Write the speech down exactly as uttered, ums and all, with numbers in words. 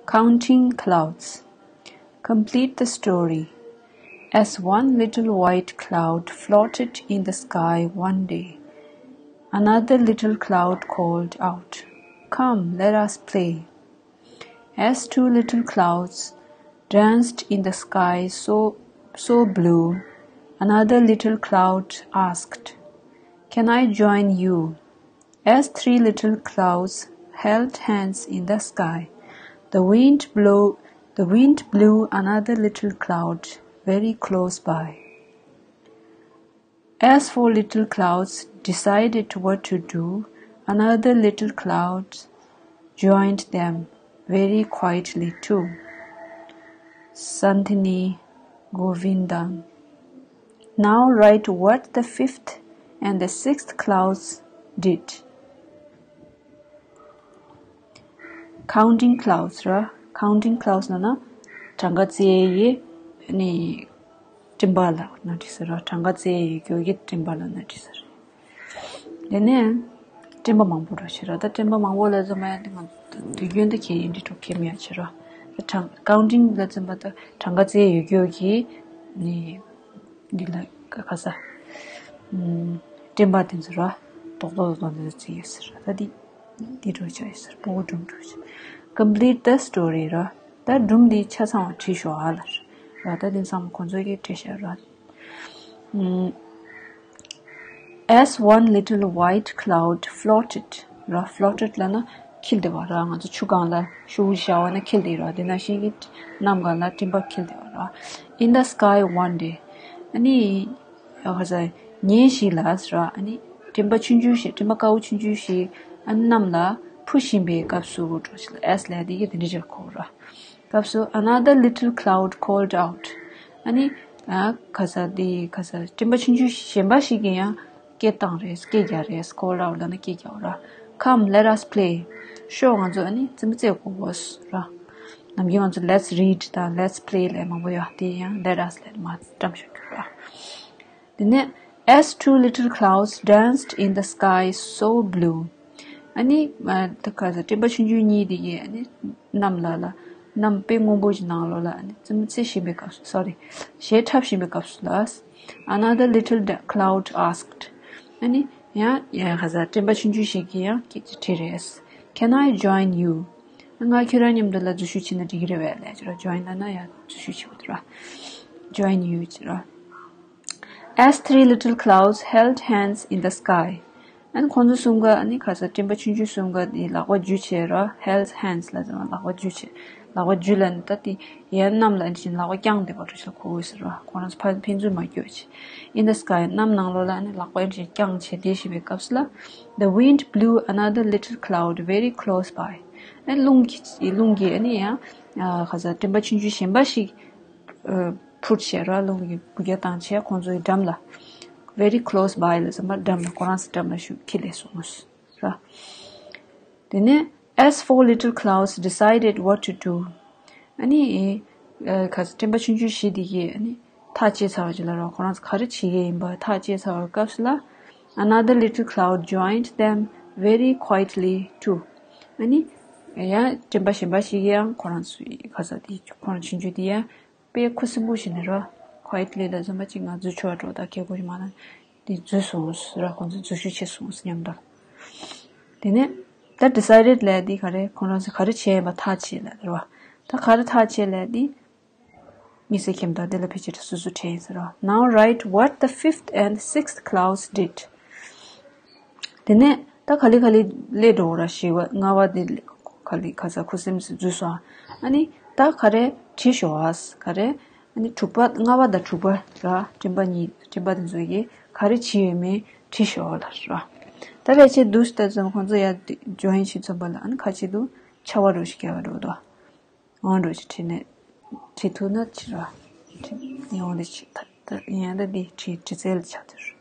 Counting clouds. Complete the story. As one little white cloud floated in the sky one day, another little cloud called out, "Come, let us play." As two little clouds danced in the sky so, so blue, another little cloud asked, "Can I join you?" As three little clouds held hands in the sky, the wind blew, the wind blew another little cloud very close by. As four little clouds decided what to do, another little cloud joined them very quietly too. Santini Govindan. Now write what the fifth and the sixth clouds did. Counting clouds ར། Counting clouds ལབ་ན་གྲངས་ཀ་རྩིས་ཡས་ནི་སྤྲིན་པ་ལབ་ན་འགྲིག་ས་ར། གྲངས་ཀ་རྩིས་ཡས་ཡོད་རྒྱུ་གི་སྤྲིན་པ་ལབ་ན་འགྲིག་ས་ར། དེ་ནས་སྤྲིན་པ་མང་པོ་ར་ཞེས་ར། ད་སྤྲིན་པ་མང་པོ་ལ་ཙམ་ཡང་དེ་ང་དུས་རྒྱུན་དུ་ཁྱེད་ཡིན་འདྲི་གྲོགས་ཁྱེད་མེད་ཡ་ཞེས་ར། ད་གྲངས་counting ལ་ཙམ་པ་ད་གྲངས་ཀ་རྩིས་ཡས་ཡོད་རྒྱུ་གི་ནི་འདི་ལ་ཁ་ས་སྤྲིན་པ་དེ་ཚོ་ར་རྡོག་རྡོག་རྡོག་རྡོག་འདི་ཚོ་རྩིས་ཡས་ཟེར་ར། ད་འདི་འདི་འགྲོ་བྱ་ཡས་ཟེར། སྤུ་གུ་སྒྲུང་འགྲོ་བྱ། Complete the story ར། ད་སྒྲུང་འདི་ཆ་ཚང་བ་བྲིས་ཤོག་ཨ་ལ་ར། ད་དེང་སང་ཁོང་ཚོ་གིས་བྲིས་ཤག་ར། As one little white cloud floated ར། Floated ལབ་ན་འཁྱིལ་བསྡད་པ་ར། ང་ཚོ་ཆུ་སྒང་ལ་ཤུགས་བཞག་པ་ན་འཁྱིལ་བསྡད་ར། དེ་ནང་བཞིན་གྱི་གནམ་སྒང་ལ་སྤྲིན་པ་འཁྱིལ་བསྡད་པ་ར། In the sky one day ཨ་ནི་ཡ་ཁ་ས་ཉིན་ཞིག་ལ་ཟེར་ར། ཨ་ནི་སྤྲིན་པ་ཆུང་ཆུང་ཞིག་སྤྲིན་པ་དཀར་པོ་ཆུང་ཆུང་ཞིག་ཨ་ནི་གནམ་ལ་འཕུར་བཞིན་པའི་སྐབས་སུ་འགྲོ་ཞིག་ལ། As ལབ་དེ་གི་དེ་འདྲ་ཅིག་གོ་ར། སྐབས་སུ་another little cloud called out ཨ་ནི་ཨ་ཁ་ས་དེ་ཁ་ས་སྤྲིན་པ་ཆུང་ཆུང་གཞན་པ་ཞིག་གིས་ཡང་སྐད་བཏང་རེད། སྐད་རྒྱག་རེད། Called out ལབ་ན་སྐད་རྒྱག་ར། Come, let us play. ཤོག་ང་ཚོ་ཨ་ནི་རྩེད་མོ་རྩེ་དགོས་ར། ནམ་རྒྱུན་ང་ཚོ་let's read དང་let's play ལབ་མང་པོ་ཡོད། དེ་ཡང་let us ལབ་མར་བཀྲམ་བཞག་རྒྱུ་ར། དེ་ནས as two little clouds danced in the sky so blue ཨ་ནི་ད་ག་ས་སྤྲིན་པ་ཆུང་ཆུང་གཉིས་དེ་གིས་ཨ་ནི་གནམ་ལ་ལ་གནམ་དཔེ་སྔོན་པོ་ཞིག་ནང་ལོགས་ལ་ཨ་ནི་རྩེད་མོ་རྩེ་བཞིན་པའི་སྐབས་སུ། Sorry གཞས་འཁྲབ་བཞིན་པའི་སྐབས་སུ་ལ། Another little da- cloud asked ཨ་ནི་ཡང་ཡང་ག་ས་སྤྲིན་པ་ཆུང་ཆུང་ཞིག་གིས་ཡང་སྐད་ཅིག་དྲིས་རེད། Can I join you? ང་ཁྱོད་རང་མཉམ་དུ་ལ་འཛུལ་ཞུགས་བྱེད་ན་འགྲིག་གི་རེད་པས་ལབ་ཀྱི་ར། Join ལབ་ན་ཡང་འཛུལ་ཞུགས་བྱེད་དགོས་ར། Join you ཟེར་ར། As three little clouds held hands in the sky ཨ་ནི་ཁོང་ཚོ་གསུམ་ཀ་ཨ་ནི་ག་ས་སྤྲིན་པ་ཆུང་ཆུང་གསུམ་ཀ་དེ་ལག་པ་འཇུ་བྱས་ར། Held hands ལབ་ཙམ་ལག་པ་འཇུ་བྱས། ལག་པ་འཇུ་ལབ་ནི་ད་དེ་ཡར་གནམ་ལ་ཨ་ནི་བཞིན་ལག་པ་བརྐྱངས་བསྡད་པ་འདྲ་ཞིག་གོ་དགོས་ཟེར་ར། ཁོ་རང་ཚོ་ཕར་ཕན་ཚུན་མ་སྐྱོད་བྱས། In the sky གནམ་ནང་ལོགས་ལ་ཨ་ནི་ལག་པ་ཨ་ནི་བཞིན་བརྐྱངས་བྱས་བསྡད་བཞིན་པའི་སྐབས་སུ་ལ། The wind blew another little cloud very close by ཨ་ནི་རླུང་གིས་རླུང་གིས་ཨ་ནི་ཡང་ཨ་ག་ས་སྤྲིན་པ་ཆུང་ཆུང་གཞན་པ་ཞིག་ཨ་འཕུར་བྱས་ར། རླུང་གིས་འུར་རྒྱག་བཏང་བྱས་ཁོང་ཚོའི་འགྲམ་ལ། Very close by ལབ་ཙམ་པ་འགྲམ་ལ་ཁོ་རང་ཚོའི་འགྲམ་ལ་ཞུགས་འཁྱིལ་ལས་སོང་ཟེར་ར། དེ་ནས as four little clouds decided what to do ཨ་ནི་ཨ་ག་ས་སྤྲིན་པ་ཆུང་ཆུང་བཞི་དེ་གིས་ཨ་ནི་ཐག་བཅད་ཚར་བ་ཅིག་ལ་ར། ཁོ་རང་ཚོ་ག་རེ་བྱེད་ཀྱི་ཡིན་པ་ཐག་བཅད་ཚར་བའི་སྐབས་སུ་ལ། Another little cloud joined them very quietly too ཨ་ནི་ཡང་སྤྲིན་པ་གཞན་པ་ཞིག་ཡང་ཁོ་རང་ཚོའི་ག་ས་དེ་ཁོ་རང་ཆུང་ཆུང་དེ་ཡང་དཔེ་ཁུ་སིམ་པོ་ཞིག་ནས་ར། Quietly ལ་ཙམ་པ་ཅིག་ང་འཛུལ་ཆོག་འགྲོ་ད་ཁྱེད་ཁོ་ཞིག་མ་ན་དེ་འཛུལ་སོང་ཟེར་ར། ཁོང་ཚོ་འཛུལ་ཞུགས་བྱས་སོང་ཟེར་མཉམ་དུ། དེ་ནས་ད་decided ལབ་དེ་ག་རེ་ཁོ་རང་ཚོ་ག་རེ་བྱས་ཡིན་པ་ཐག་བཅད་ལབ་ར། ད་ག་རེ་ཐག་བཅད་ལབ་དེ། མི་ཚེ་ཁྱིམ་བདག་དེ་ལ་ཕལ་ཆེར་སོ་སོ་དྲན་ཟེར་རོ། Now write what the fifth and sixth clouds did. དེ་ནས་ད་ག་ལེ་ག་ལེ་སླེབས་འགྲོ་ར། བཞི་པ་ལྔ་པ་དེ་ག་ལེ་ག་ས་ཁུ་སིམ་སིམ་འཛུལ་སོང་། ཨ་ནི་ད་ག་རེ་བྲིས་ཤོག་ཨ། ག་རེ་ཨ་ནི་དྲུག་པ་ལྔ་པ་དང་དྲུག་པ་ར། སྤྲིན་པ་གཉིས་སྤྲིན་པ་དེ་ཚོ་གིས་ག་རེ་བྲིས་ཡོད་མེད་བྲིས་ཤོག་ལ་ར། ད་ཕལ་ཆེར་འདུག་ད་ཙམ་ཁོང་ཚོ་ཡར་join བྱེད་ཚུན་པ་ལ་ཨ་ནི་ཁ་ཆེ་དུ་ཆར་པ་འདྲ་ཞིག་བརྒྱབ་པ་འགྲོ་འདུག་འོང་འགྲོ་ཅིག་བྲིས་ནས་བྲིས་ཐུབ་ན་ཅི་ར། བྲིས་ཡོང་ནས་ཅིག་ད་ད་ཡང་ད་འདི་བྲིས་བྲིས་རྩལ་ཆགས་ཏེ་ར།